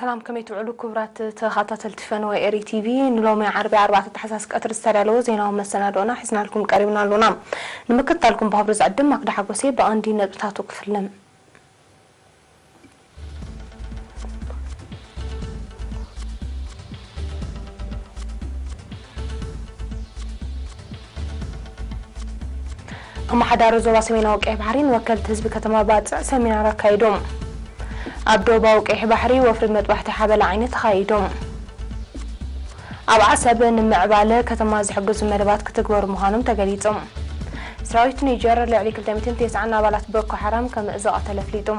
ሰላም፣ ከመይ ትውዕሉ ክቡራት ተኸታተልቲ ፈነወ ኤሪ ቲቪ? ንሎሚ ዓርቢ ኣርባዕተ ታሕሳስ ቀትሪ ዝተዳለወ ዜናዊ መሰናዶና ሒዝናልኩም ቀሪብና ኣሎና። ንምክትታልኩም ብኽብሪ ዝዕድም ማክዳ ሓጎሴ። ብቐንዲ ነጥብታቱ ክፍልም። ኣመሓዳሪ ዞባ ሰሜናዊ ቀይሕ ባሕሪ ንወከልቲ ህዝቢ ከተማ ባጽዕ ሰሚናር ኣካይዶም። ኣብ ዶባዊ ቀይሕ ባሕሪ ወፍሪ መጥባሕቲ ሓበላ ዓይኒ ተኻይዶም። ኣብ ዓሰብ ንምዕባለ ከተማ ዝሕግዙ መደባት ክትግበሩ ምዃኖም ተገሊጾም። ሰራዊት ኒጀር ልዕሊ ክልተ ሚእትን ተስዓን ኣባላት ቦኮ ሓራም ከም ዝቐተለ ኣፍሊጡ።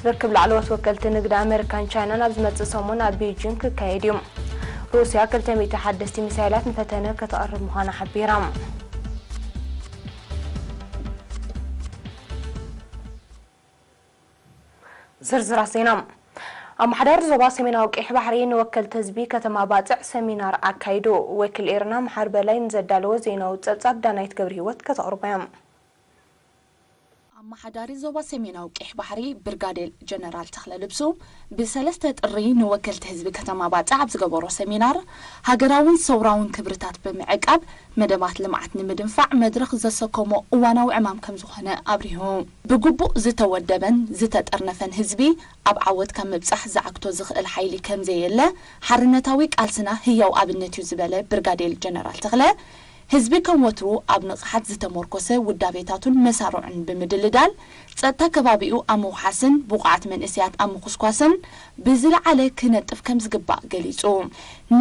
ርክብ ላዕለዎት ወከልቲ ንግዲ ኣመሪካን ቻይናን ኣብ ዝመጽእ ሰሙን ኣብ ቤጂንግ ክካየድ እዩ። ሩስያ ክልተ ሚእቲ ሓደስቲ ሚሳይላት ንፈተነ ከተቕርብ ምዃና ሓቢራ። ዝርዝራት ዜና። ኣመሓዳሪ ዞባ ሰሜናዊ ቀይሕ ባሕሪ ንወከልቲ ህዝቢ ከተማ ባጽዕ ሰሚናር ኣካይዱ። ወኪል ኤርና መሓር በላይ ንዘዳለወ ዜናዊ ጸብጻብ ዳናይት ገብረ ህይወት ከተቕርቦ እያ። ኣመሓዳሪ ዞባ ሰሜናዊ ቀይሕ ባሕሪ ብርጋዴር ጀነራል ተኽለ ልብሱ ብሰለስተ ጥሪ ንወከልቲ ህዝቢ ከተማ ባጽዕ ኣብ ዝገበሮ ሰሚናር፣ ሃገራውን ሰውራውን ክብርታት ብምዕቃብ መደባት ልምዓት ንምድንፋዕ መድረኽ ዘሰከሞ እዋናዊ ዕማም ከም ዝኾነ ኣብሪሁ። ብግቡእ ዝተወደበን ዝተጠርነፈን ህዝቢ ኣብ ዓወት ካብ ምብጻሕ ዝዓግቶ ዝኽእል ሓይሊ ከም ዘየለ ሓርነታዊ ቃልስና ህያው ኣብነት እዩ ዝበለ ብርጋዴር ጀነራል ተኽለ፣ ህዝቢ ከም ወትሩ ኣብ ንቕሓት ዝተመርኮሰ ውዳቤታቱን መሳርዑን ብምድልዳል፣ ጸጥታ ከባቢኡ ኣብ ምውሓስን ብቑዓት መንእሰያት ኣብ ምኹስኳስን ብዝለዓለ ክነጥፍ ከም ዝግባእ ገሊጹ።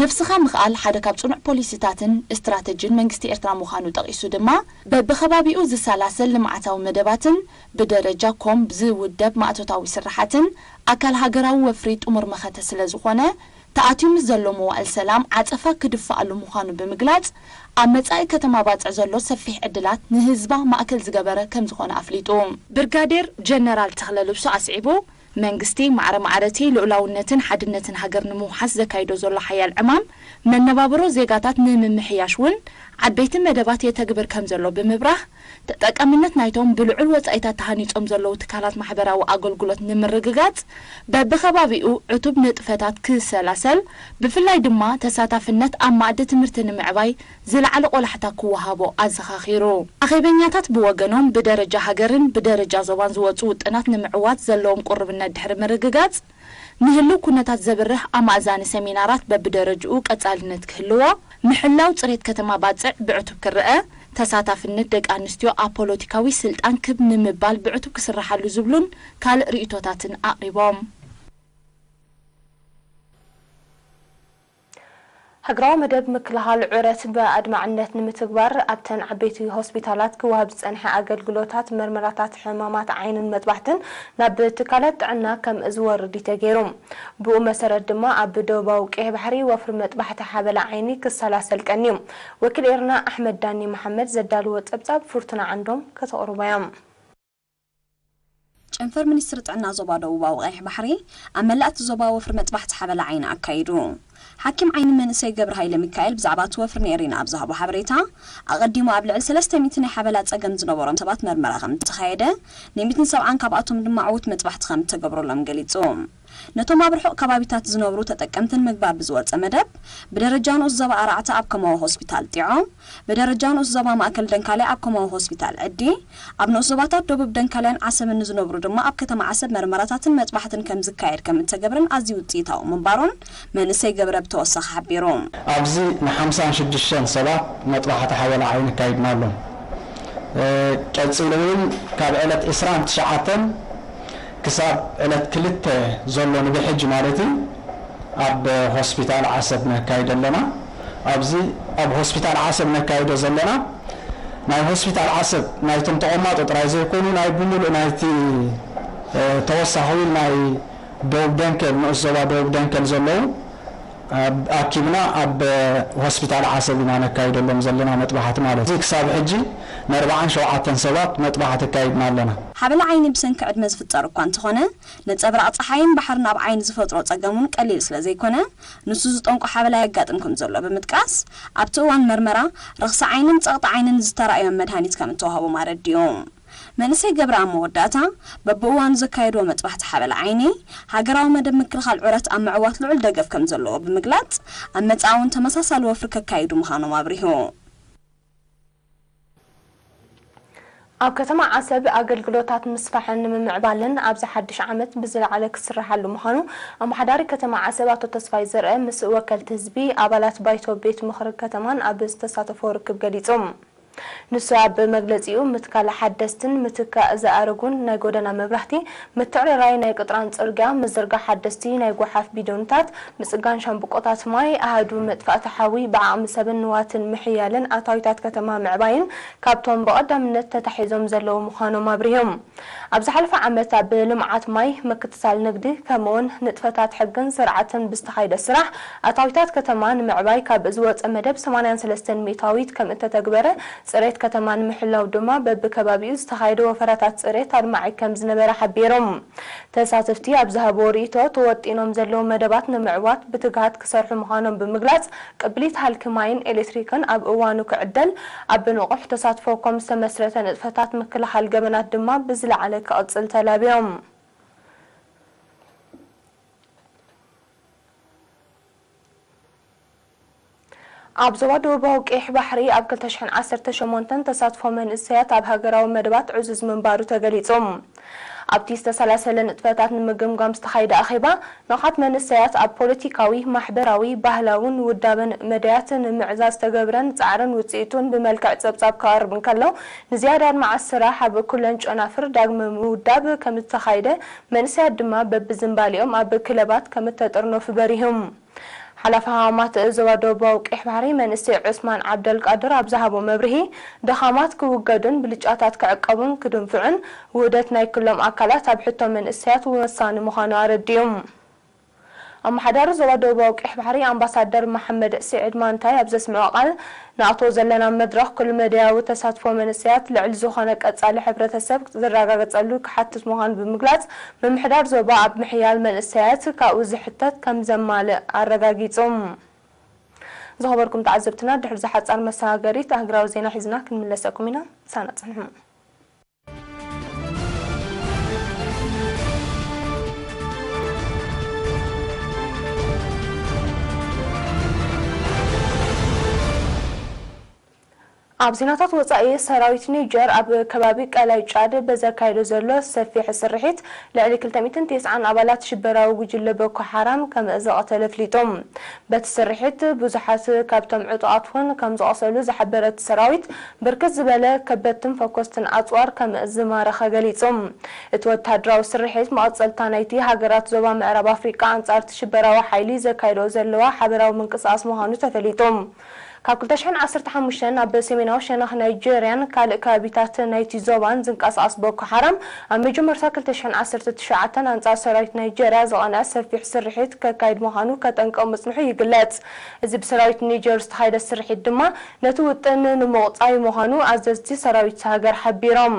ነፍስኻ ምኽኣል ሓደ ካብ ጽኑዕ ፖሊሲታትን ስትራተጂን መንግስቲ ኤርትራ ምዃኑ ጠቒሱ ድማ፣ በብኸባቢኡ ዝሰላሰል ልምዓታዊ መደባትን ብደረጃ ኮም ዝውደብ ማእቶታዊ ስራሓትን ኣካል ሃገራዊ ወፍሪ ጥሙር መኸተ ስለ ዝኾነ፣ ተኣትዩ ምስ ዘሎ መዋእል ሰላም ዓጸፋ ክድፋኣሉ ምዃኑ ብምግላጽ፣ ኣብ መጻኢ ከተማ ባጽዕ ዘሎ ሰፊሕ ዕድላት ንህዝባ ማእከል ዝገበረ ከም ዝኾነ ኣፍሊጡ። ብርጋዴር ጀነራል ተኽለ ልብሱ ኣስዒቡ፣ መንግስቲ ማዕረ ማዕረቲ ልኡላውነትን ሓድነትን ሃገር ንምውሓስ ዘካይዶ ዘሎ ሓያል ዕማም፣ መነባብሮ ዜጋታት ንምምሕያሽ እውን ዓበይቲ መደባት የተግብር ከም ዘሎ ብምብራህ፣ ተጠቃምነት ናይቶም ብልዑል ወጻኢታት ተሃኒጾም ዘለዉ ትካላት ማሕበራዊ ኣገልግሎት ንምርግጋጽ፣ በብኸባቢኡ ዕቱብ ንጥፈታት ክሰላሰል፣ ብፍላይ ድማ ተሳታፍነት ኣብ ማእዲ ትምህርቲ ንምዕባይ ዝለዓለ ቆላሕታ ክወሃቦ ኣዘኻኺሩ። ኣኼበኛታት ብወገኖም፣ ብደረጃ ሃገርን ብደረጃ ዞባን ዝወጹ ውጥናት ንምዕዋት ዘለዎም ቁርብነት ድሕሪ ምርግጋጽ፣ ንህልው ኩነታት ዘብርህ ኣማእዛኒ ሰሚናራት በብደረጅኡ ቀጻልነት ክህልዎ፣ ምሕላው ጽሬት ከተማ ባጽዕ ብዕቱብ ክረአ፣ ተሳታፍነት ደቂ ኣንስትዮ ኣብ ፖለቲካዊ ስልጣን ክብ ንምባል ብዕቱብ ክስርሓሉ ዝብሉን ካልእ ርእይቶታትን ኣቕሪቦም። ሃገራዊ መደብ ምክልኻል ዑረት ብኣድማዕነት ንምትግባር፣ ኣብተን ዓበይቲ ሆስፒታላት ክወሃብ ዝጸንሐ ኣገልግሎታት መርመራታት ሕማማት ዓይንን መጥባሕትን ናብ ትካላት ጥዕና ከም ዝወርድ እዩ ተገይሩ። ብኡ መሰረት ድማ፣ ኣብ ደቡባዊ ቀይሕ ባሕሪ ወፍሪ መጥባሕቲ ሓበላ ዓይኒ ክሰላሰል ቀንዩ። ወኪል ኤርና ኣሕመድ ዳኒ መሓመድ ዘዳልዎ ጸብጻብ ፍርቱና ዓንዶም ከተቕርቦ እያ። ጨንፈር ሚኒስትሪ ጥዕና ዞባ ደቡባዊ ቀይሕ ባሕሪ ኣብ መላእ እቲ ዞባ ወፍሪ መጥባሕቲ ሓበላ ዓይኒ ኣካይዱ። ሓኪም ዓይኒ መንእሰይ ገብረ ሃይለ ሚካኤል ብዛዕባ እቲ ወፍሪ ንኤሪና ኣብ ዝሃቦ ሓበሬታ፣ ኣቐዲሙ ኣብ ልዕሊ ሰለስተ ሚእቲ ናይ ሓበላ ጸገም ዝነበሮም ሰባት መርመራ ከም ዝተኻየደ፣ ንሚእትን ሰብዓን ካብኣቶም ድማ ዕዉት መጥባሕቲ ከም እተገብረሎም ገሊጹ። ነቶም ኣብ ርሑቕ ከባቢታት ዝነብሩ ተጠቀምቲ ንምግባር ብዝወጸ መደብ፣ ብደረጃ ንኡስ ዞባ ኣርባዕተ ኣብ ከማዊ ሆስፒታል ጢዖ፣ ብደረጃ ንኡስ ዞባ ማእከል ደንካልያ ኣብ ከማዊ ሆስፒታል ዕዲ፣ ኣብ ንኡስ ዞባታት ደቡብ ደንካልያን ዓሰብን ንዝነብሩ ድማ ኣብ ከተማ ዓሰብ መርመራታትን መጥባሕትን ከም ዝካየድ ከም እተገብረን ኣዝዩ ውጽኢታዊ ምንባሩን መንእሰይ ገብረ ብተወሳኺ ሓቢሩ። ኣብዚ ንሓምሳን ሽዱሽተን ሰባት መጥባሕቲ ሓበላ ዓይኒ ኣካይድናሎም። እ፣ ቀጺሉ እውን ካብ ዕለት ዕስራን ትሽዓተን ክሳብ ዕለት ክልተ ዘሎ ንብሕጂ ማለት እዩ፣ ኣብ ሆስፒታል ዓሰብ ነካይድ ኣለና። ኣብዚ ኣብ ሆስፒታል ዓሰብ ነካይዶ ዘለና፣ ናይ ሆስፒታል ዓሰብ ናይቶም ተቐማጦ ጥራይ ዘይኮኑ፣ ናይ ብምሉእ ናይቲ፣ እ፣ ተወሳኺ እውን ናይ ደቡብ ደንከል፣ ንኡስ ዞባ ደቡብ ደንከል ዘለዉ ኣብ-፣ ኣኪብና ኣብ ሆስፒታል ዓሰብ ኢና ነካይደሎም ዘለና መጥባሕቲ ማለት እዩ። ክሳብ ሕጂ ንኣርባዓን ሸውዓተን ሰባት መጥባሕቲ ኣካይድና ኣለና። ሓበላ ዓይኒ ብሰንኪ ዕድመ ዝፍጠር እኳ እንተኾነ፣ ነጸብራቕ ጸሓይን ባሕርን ኣብ ዓይኒ ዝፈጥሮ ጸገም እውን ቀሊል ስለ ዘይኮነ፣ ንሱ ዝጠንቆ ሓበላ የጋጥም ከም ዘሎ ብምጥቃስ፣ ኣብቲ እዋን መርመራ ረኽሲ ዓይንን ጸቕጢ ዓይንን ዝተራእዮም መድሃኒት ከም እተዋህቦም ኣረዲኡ። መንእሰይ ገብረ ኣብ መወዳእታ፣ በብእዋኑ ዘካየድዎ መጥባሕቲ ሓበላ ዓይኒ፣ ሃገራዊ መደብ ምክልኻል ዑረት ኣብ ምዕዋት ልዑል ደገፍ ከም ዘለዎ ብምግላጽ፣ ኣብ መጻኢ እውን ተመሳሳሊ ወፍሪ ከካይዱ ምዃኖም ኣብሪሁ። ኣብ ከተማ ዓሰብ ኣገልግሎታት ምስፋሕን ንምምዕባልን ኣብዚ ሓድሽ ዓመት ብዝለዓለ ክስርሓሉ ምዃኑ ኣመሓዳሪ ከተማ ዓሰብ ኣቶ ተስፋይ ዘርአ ምስ ወከልቲ ህዝቢ፣ ኣባላት ባይቶ ቤት ምኽሪ ከተማን ኣብ ዝተሳተፎ ርክብ ገሊጹ። ንሱ ኣብ መግለጺኡ፣ ምትካል ሓደስትን ምትካእ ዝኣረጉን ናይ ጎደና መብራህቲ፣ ምትዕርራይ ናይ ቅጥራን ጽርግያ፣ ምዝርጋሕ ሓደስቲ ናይ ጓሓፍ ቢዶንታት፣ ምጽጋን ሻምብቆታት ማይ፣ ኣሃዱ መጥፋእቲ ሓዊ ብዓቕሚ ሰብን ንዋትን ምሕያልን ኣታዊታት ከተማ ምዕባይን ካብቶም ብቐዳምነት ተታሒዞም ዘለዉ ምዃኖም ኣብሪሆም። ኣብ ዝሓለፈ ዓመት ኣብ ልምዓት ማይ፣ ምክትታል ንግዲ፣ ከምኡውን ንጥፈታት ሕግን ስርዓትን ብዝተኻየደ ስራሕ፣ ኣታዊታት ከተማ ንምዕባይ ካብ ዝወጸ መደብ ሰማንያን ሰለስተን ሚእታዊት ከም እተተግበረ፣ ጽሬት ከተማ ንምሕላው ድማ በብከባቢኡ ዝተኻየደ ወፈራታት ጽሬት ኣድማዒ ከም ዝነበረ ሓቢሮም። ተሳተፍቲ ኣብ ዝሃብዎ ርእይቶ፣ ተወጢኖም ዘለዉ መደባት ንምዕዋት ብትግሃት ክሰርሑ ምዃኖም ብምግላጽ፣ ቅብሊት ሃልኪ ማይን ኤሌክትሪክን ኣብ እዋኑ ክዕደል፣ ኣብ ብንቑሕ ተሳትፎ ኮም ዝተመስረተ ንጥፈታት ምክልኻል ገበናት ድማ ብዝለዓለ ክቕጽል ተላብዮም። ኣብ ዞባ ደቡባዊ ቀይሕ ባሕሪ ኣብ ክልተ ሽሕን ዓሰርተ ሸሞንተን ተሳትፎ መንእሰያት ኣብ ሃገራዊ መደባት ዕዙዝ ምንባሩ ተገሊጹ። ኣብቲ ዝተሰላሰለ ንጥፈታት ንምግምጋም ዝተኻየደ ኣኼባ፣ ንቕሓት መንእሰያት ኣብ ፖለቲካዊ፣ ማሕበራዊ፣ ባህላውን ውዳበን መዳያት ንምዕዛዝ ዝተገብረን ጻዕርን ውጽኢቱን ብመልክዕ ጸብጻብ ክቐርብ እንከሎ፣ ንዝያዳ ኣድማዓት ስራሕ ኣብ ኩለን ጨናፍር ዳግመ ምውዳብ ከም ዝተኻየደ፣ መንእሰያት ድማ በብዝንባሌኦም ኣብ ክለባት ከም እተጠርነፉ በሪሆም። ሓላፊ ሃዋማት ዞባ ደቡባዊ ቀይሕ ባሕሪ መንእሰይ ዑስማን ዓብደልቃድር ኣብ ዝሃቦ መብርሂ፣ ድኻማት ክውገዱን ብልጫታት ክዕቀቡን ክድንፍዑን ውህደት ናይ ኩሎም ኣካላት ኣብ ሕቶ መንእሰያት ወሳኒ ምዃኑ ኣረዲኡ። ኣመሓዳሪ ዞባ ደቡባዊ ቀይሕ ባሕሪ ኣምባሳደር መሓመድ ስዒድ ማንታይ ኣብ ዘስምዖ ቃል፣ ንኣትዎ ዘለና መድረኽ ኩሉ መዳያዊ ተሳትፎ መንእሰያት ልዕሊ ዝኾነ ቀጻሊ ሕብረተሰብ ዝረጋገጸሉ ክሓትት ምዃኑ ብምግላጽ፣ ምምሕዳር ዞባ ኣብ ምሕያል መንእሰያት ካብኡ ዝሕተት ከም ዘማልእ ኣረጋጊጹ። ዝኸበርኩም ተዓዘብትና፣ ድሕሪ እዚ ሓጻር መሰጋገሪት ኣህጉራዊ ዜና ሒዝና ክንምለሰኩም ኢና። ምሳና ጽንሑ። ኣብ ዜናታት ወጻኢ፣ ሰራዊት ኒጀር ኣብ ከባቢ ቀላይ ጫድ በዘካየዶ ዘሎ ሰፊሕ ስርሒት፣ ልዕሊ ክልተ ሚእትን ተስዓን ኣባላት ሽበራዊ ጉጅለ ቦኮ ሓራም ከም ዝቐተለ ኣፍሊጡ። በቲ ስርሒት፣ ብዙሓት ካብቶም ዕጡቓት እውን ከም ዝቖሰሉ ዝሓበረ እቲ ሰራዊት፣ ብርክት ዝበለ ከበድትን ፈኮስትን ኣጽዋር ከም ዝማረኸ ገሊጹ። እቲ ወተሃደራዊ ስርሒት፣ መቐጸልታ ናይቲ ሃገራት ዞባ ምዕራብ ኣፍሪቃ ኣንጻር እቲ ሽበራዊ ሓይሊ ዘካይድኦ ዘለዋ ሓበራዊ ምንቅስቓስ ምዃኑ ተፈሊጡ። ካብ ክልተ ሽሕን ዓሰርተ ሓሙሽተን ኣብ ሰሜናዊ ሸነኽ ናይጀርያን ካልእ ከባቢታት ናይቲ ዞባን ዝንቀሳቐስ ቦኮ ሓራም፣ ኣብ መጀመርታ ክልተ ሽሕን ዓሰርተ ትሽዓተን ኣንጻር ሰራዊት ናይጀርያ ዝቐንዐ ሰፊሕ ስርሒት ከካይድ ምዃኑ ከጠንቅቕ ምጽንሑ ይግለጽ። እዚ ብሰራዊት ኒጀር ዝተኻየደ ስርሒት ድማ፣ ነቲ ውጥን ንምቑጻይ ምዃኑ ኣዘዝቲ ሰራዊት ሃገር ሓቢሮም።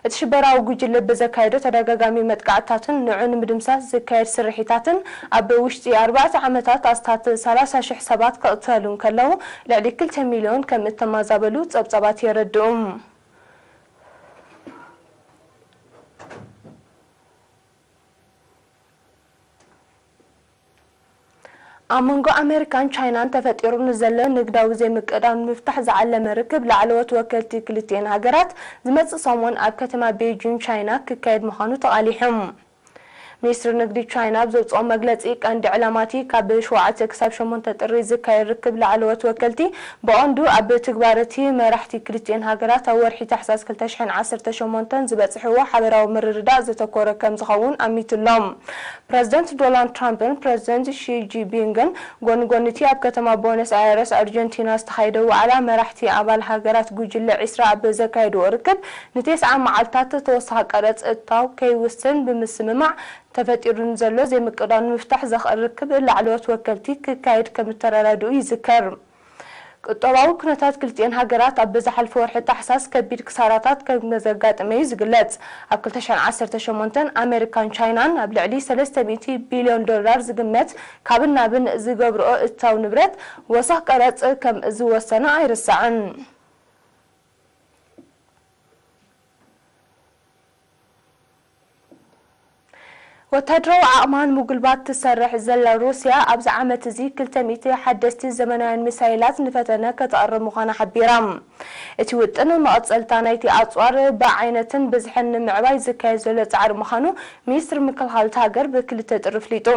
እቲ ሽበራዊ ጉጅለ ብዘካየዶ ተደጋጋሚ መጥቃዕትታትን ንዑ ንምድምሳስ ዝካየድ ስርሒታትን፣ ኣብ ውሽጢ ኣርባዕተ ዓመታት ኣስታት ሰላሳ ሽሕ ሰባት ክቕተሉ እንከለዉ፣ ልዕሊ ክልተ ሚልዮን ከም እተመዛበሉ ጸብጻባት የረድኡ። ኣብ መንጎ ኣሜሪካን ቻይናን ተፈጢሩ ንዘሎ ንግዳዊ ዘይምቅዳው ንምፍታሕ ዝዓለመ ርክብ ላዕለዎት ወከልቲ ክልቲኤን ሃገራት ዝመጽእ ሰሙን ኣብ ከተማ ቤጂን ቻይና ክካየድ ምዃኑ ተቓሊሑ። ሚኒስትሪ ንግዲ ቻይና ኣብ ዘውጽኦ መግለጺ፣ ቀንዲ ዕላማቲ ካብ ሸውዓተ ክሳብ ሸሞንተ ጥሪ ዝካየድ ርክብ ላዕለዎት ወከልቲ ብቐንዱ ኣብ ትግባረቲ መራሕቲ ክልቲኤን ሃገራት ኣብ ወርሒ ታሕሳስ ክልተ ሽሕን ዓሰርተ ሸሞንተን ዝበጽሕዎ ሓበራዊ ምርድዳእ ዘተኮረ ከም ዝኸውን ኣሚቱሎም። ፕረዚደንት ዶናልድ ትራምፕን ፕረዚደንት ሺ ጂንፒንግን ጎኒ ጎኒ እቲ ኣብ ከተማ ቦነስ ኣየረስ ኣርጀንቲና ዝተኻየደ ዋዕላ መራሕቲ ኣባል ሃገራት ጉጅለ ዒስራ ኣብ ዘካየድዎ ርክብ፣ ንቴስዓ መዓልታት ተወሳኺ ቀረጽ እታው ከይውስን ብምስምማዕ፣ ተፈጢሩ ንዘሎ ዘይምቅዳው ንምፍታሕ ዘኽእል ርክብ ላዕለዎት ወከልቲ ክካየድ ከም እተረዳድኡ ይዝከር። ቁጠባዊ ኩነታት ክልቲኤን ሃገራት ኣብ ዝሓለፈ ወርሒ ታሕሳስ ከቢድ ክሳራታት ከም ዘጋጠመ እዩ ዝግለጽ። ኣብ ክልተ ሽሕን ዓሰርተ ሸሞንተን ኣሜሪካን ቻይናን ኣብ ልዕሊ ሰለስተ ሚእቲ ቢልዮን ዶላር ዝግመት ካብን ናብን ዝገብርኦ እታው ንብረት ወሰኽ ቀረጽ ከም ዝወሰና ኣይርሳዕን። ወታደራዊ ዓቕማ ንምጉልባት ትሰርሕ ዘላ ሩስያ፣ ኣብዚ ዓመት እዚ ክልተ ሚእቲ ሓደስቲ ዘመናውያን ሚሳይላት ንፈተነ ከተቕርብ ምዃና ሓቢራ። እቲ ውጥን፣ መቐጸልታ ናይቲ ኣጽዋር ብዓይነትን ብዝሕን ንምዕባይ ዝካየድ ዘሎ ጻዕሪ ምዃኑ ሚኒስትሪ ምክልኻል እታ ሃገር ብክልተ ጥሪ ኣፍሊጡ።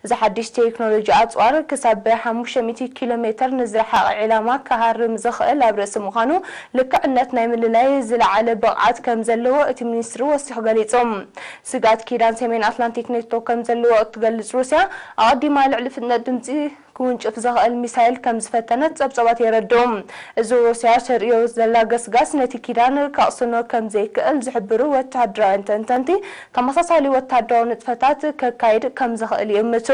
እዚ ሓድሽ ቴክኖሎጂ ኣጽዋር፣ ክሳብ ሓሙሽተ ሚእቲ ኪሎ ሜተር ንዝረሓቐ ዒላማ ክሃርም ዝኽእል ኣብ ርእሲ ምዃኑ፣ ልክዕነት ናይ ምልላይ ዝለዓለ ብቕዓት ከም ዘለዎ እቲ ሚኒስትሪ ወሲኹ ገሊጹ። ስግኣት ኪዳን ሰሜን ኣትላንቲክ ኔቶ ከም ዘለዎ እትገልጽ ሩስያ፣ ኣቐዲማ ልዕሊ ፍጥነት ድምጺ ክውንጭፍ ዝኽእል ሚሳይል ከም ዝፈተነት ጸብጻባት የረድኡ። እዚ ሩስያ ተርእዮ ዘላ ገስጋስ፣ ነቲ ኪዳን ከቕስኖ ከም ዘይክእል ዝሕብሩ ወተሃደራውያን ተንተንቲ፣ ተመሳሳሊ ወተሃደራዊ ንጥፈታት ከካይድ ከም ዝኽእል ይእምቱ።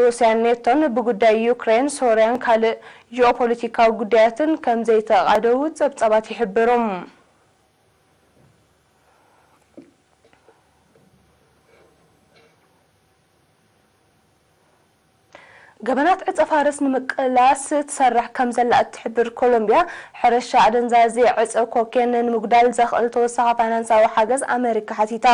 ሩስያን ኔቶን ብጉዳይ ዩክሬን፣ ሶርያን ካልእ ጂኦፖለቲካዊ ጉዳያትን ከም ዘይተቓደዉ ጸብጻባት ይሕብሩ። ገበናት ዕጸ ፋርስ ንምቅላስ ትሰርሕ ከም ዘላ እትሕብር ኮሎምቢያ፣ ሕርሻ ኣደንዛዚ ዕጸ ኮኬን ንምጉዳል ዘኽእል ተወሳኺ ፋይናንሳዊ ሓገዝ ኣመሪካ ሓቲታ።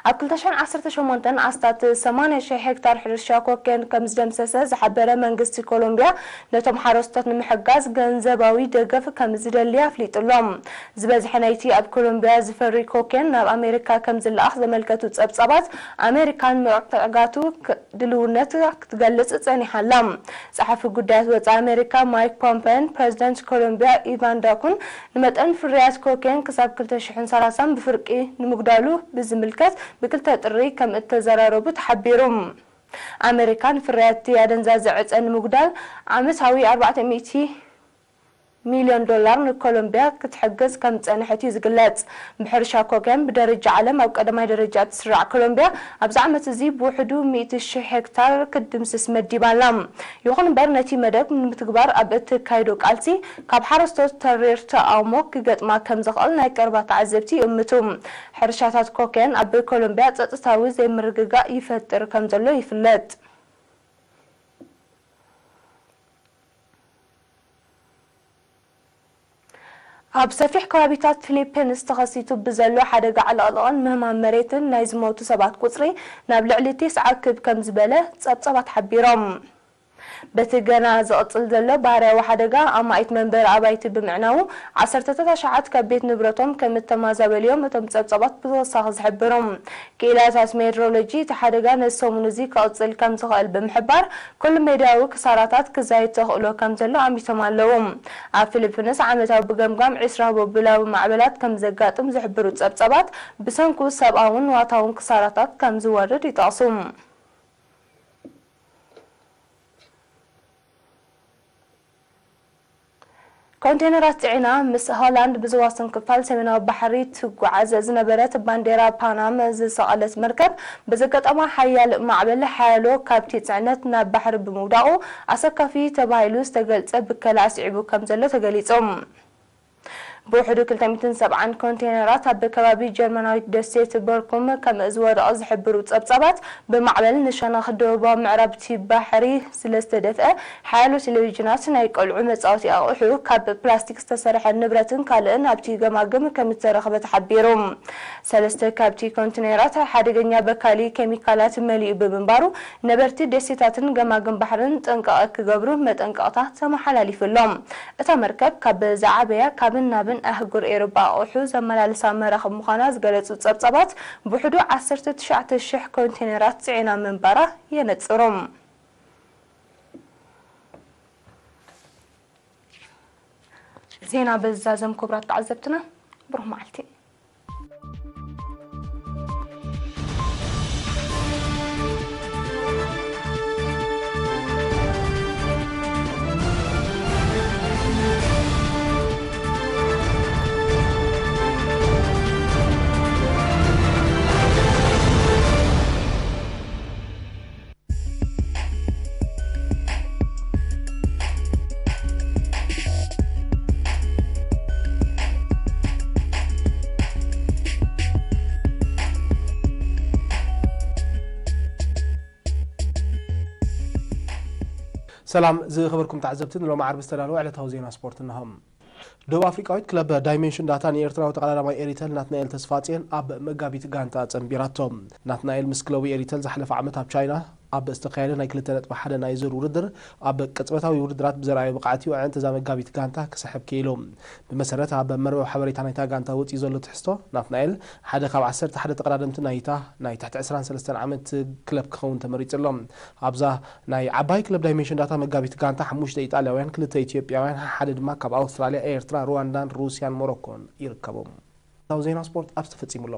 ኣብ ክልተ ሽሕን ዓሰርተ ሸሞንተን ኣስታት ሰማንያ ሺሕ ሄክታር ሕርሻ ኮኬን ከም ዝደምሰሰ ዝሓበረ መንግስቲ ኮሎምቢያ፣ ነቶም ሓረስቶት ንምሕጋዝ ገንዘባዊ ደገፍ ከም ዝደሊ ኣፍሊጡ ኣሎ። ዝበዝሐ ናይቲ ኣብ ኮሎምቢያ ዝፈሪ ኮኬን ናብ ኣሜሪካ ከም ዝለኣኽ ዘመልከቱ ጸብጻባት፣ ኣሜሪካ ንምዕጋቱ ክ-፣ ድልውነት ክትገልጽ ጸኒሓ ኣላ። ጸሓፊ ጉዳያት ወጻኢ ኣሜሪካ ማይክ ፖምፐን፣ ፕረዚደንት ኮሎምቢያ ኢቫን ዳኩን ንመጠን ፍርያት ኮኬን ክሳብ ክልተ ሽሕን ሰላሳን ብፍርቂ ንምጉዳሉ ብዝምልከት ብክልተ ጥሪ ከም እተዘራረቡ ተሓቢሩ። ኣሜሪካ ንፍርያት ኣደንዛዚ ዕጸ ንምጉዳል ዓመታዊ ኣርባዕተ ሚእቲ ሚልዮን ዶላር ንኮሎምቢያ ክትሕግዝ ከም ዝጸንሐት እዩ ዝግለጽ። ብሕርሻ ኮኬን ብደረጃ ዓለም ኣብ ቀዳማይ ደረጃ እትስራዕ ኮሎምቢያ፣ ኣብዚ ዓመት እዚ ብውሕዱ ሚእቲ ሺሕ ሄክታር ክትድምስስ መዲባ ኣላ። ይኹን እምበር፣ ነቲ መደብ ንምትግባር ኣብ እተካይዶ ቃልሲ፣ ካብ ሓረስቶት ተሪር ተቓውሞ ክገጥማ ከም ዝኽእል ናይ ቀረባ ተዓዘብቲ ይእምቱ። ሕርሻታት ኮኬን ኣብ ኮሎምቢያ ጸጥታዊ ዘይምርግጋእ ይፈጥር ከም ዘሎ ይፍለጥ። ኣብ ሰፊሕ ከባቢታት ፊሊፒንስ ተኸሲቱ ብዘሎ ሓደጋ ዕልቕልቕን ምህማም መሬትን ናይ ዝሞቱ ሰባት ቁጽሪ ናብ ልዕሊ ተስዓ ክብ ከም ዝበለ ጸብጻባት ሓቢሮም። በቲ ገና ዝቕጽል ዘሎ ባህርያዊ ሓደጋ፣ ኣማኢት መንበሪ ኣባይቲ ብምዕናዉ፣ ዓሰርተታት ኣሽሓት ካብ ቤት ንብረቶም ከም እተማዛበሉ እዮም እቶም ጸብጻባት ብተወሳኺ ዝሕብሩ። ክኢላታት ሜትሮሎጂ፣ እቲ ሓደጋ ነዚ ሰሙን እዚ ክቕጽል ከም ዝኽእል ብምሕባር፣ ኩሉ ሜዳዊ ክሳራታት ክዛይድ ተኽእሎ ከም ዘሎ ኣሚቶም ኣለዉ። ኣብ ፊሊፒንስ ዓመታዊ ብገምጋም ዕስራ ቦብላዊ ማዕበላት ከም ዘጋጥም ዝሕብሩ ጸብጻባት፣ ብሰንኩ ሰብኣውን ንዋታውን ክሳራታት ከም ዝወርድ ይጠቕሱ። ኮንቴነራት ጽዒና ምስ ሆላንድ ብዝዋሰን ክፋል ሰሜናዊ ባሕሪ ትጓዓዝ ዝነበረት፣ ባንዴራ ፓናም ዝሰቐለት መርከብ ብዘጋጠማ ሓያል ማዕበል ሓያሎ ካብቲ ጽዕነት ናብ ባሕሪ ብምውዳቑ፣ ኣሰካፊ ተባሂሉ ዝተገልጸ ብከላ ኣስዒቡ ከም ዘሎ ተገሊጹ። ብውሕዱ ክልተ ሚእትን ሰብዓን ኮንቴነራት ኣብ ከባቢ ጀርመናዊት ደሴት ቦርኩም ከም ዝወደቐ ዝሕብሩ ጸብጻባት፣ ብማዕበል ንሸነኽ ደቡባዊ ምዕራብ እቲ ባሕሪ ስለ ዝተደፍአ፣ ሓያሎ ቴሌቪዥናት፣ ናይ ቆልዑ መጻወቲ ኣቑሑ፣ ካብ ፕላስቲክ ዝተሰርሐ ንብረትን ካልእን ኣብቲ ገማግም ከም እተረኽበ ተሓቢሩ። ሰለስተ ካብቲ ኮንቴነራት ሓደገኛ በካሊ ኬሚካላት መሊኡ ብምንባሩ፣ ነበርቲ ደሴታትን ገማግም ባሕርን ጥንቃቐ ክገብሩ መጠንቀቕታ ተመሓላሊፉሎም። እታ መርከብ ካብ ዝዓበያ ካብን ናብን ኣህጉር ኤውሮጳ ኣቑሑ ዘመላልሳ መራኽብ ምዃና ዝገለጹ ጸብጻባት፣ ብውሕዱ ዓሰርተ ትሽዓተ ሽሕ ኮንቴነራት ጽዒና ምንባራ የነጽሩ። ዜና በዚ ዛዘም፣ ክቡራት ተዓዘብትና፣ ብሩኽ መዓልቲ። ሰላም ዝኸበርኩም ተዓዘብቲ፣ ንሎሚ ዓርቢ ዝተዳለወ ዕለታዊ ዜና ስፖርት እነሆ። ደቡብ ኣፍሪቃዊት ክለብ ዳይሜንሽን ዳታ ንኤርትራዊ ተቐዳዳማይ ኤሪተል ናትናኤል ተስፋጽዮን ኣብ መጋቢት ጋንታ ጸንቢራቶ። ናትናኤል ምስ ክለቡ ኤሪተል ዝሓለፈ ዓመት ኣብ ቻይና ኣብ ዝተኻየደ ናይ ክልተ ነጥቢ ሓደ ናይ ዙር ውድድር ኣብ ቅጽበታዊ ውድድራት ብዘርኣዮ ብቕዓት እዩ ኣዕንተዛ መጋቢት ጋንታ ክስሕብ ክኢሉ። ብመሰረት ኣብ መርበብ ሓበሬታ ናይታ ጋንታ ወጺኡ ዘሎ ትሕዝቶ፣ ናትናኤል ሓደ ካብ ዓሰርተ ሓደ ተቐዳደምቲ ናይታ ናይ ትሕቲ ዕስራን ሰለስተን ዓመት ክለብ ክኸውን ተመሪጹ ኣሎ። ኣብዛ ናይ ዓባይ ክለብ ዳይሜንሽን ዳታ መጋቢት ጋንታ ሓሙሽተ ኢጣልያውያን፣ ክልተ ኢትዮጵያውያን፣ ሓደ ድማ ካብ ኣውስትራልያ፣ ኤርትራ፣ ሩዋንዳን ሩስያን ሞሮኮን ይርከቡ። ታው ዜና ስፖርት ኣብ ተፈጺሙ ኣሎ።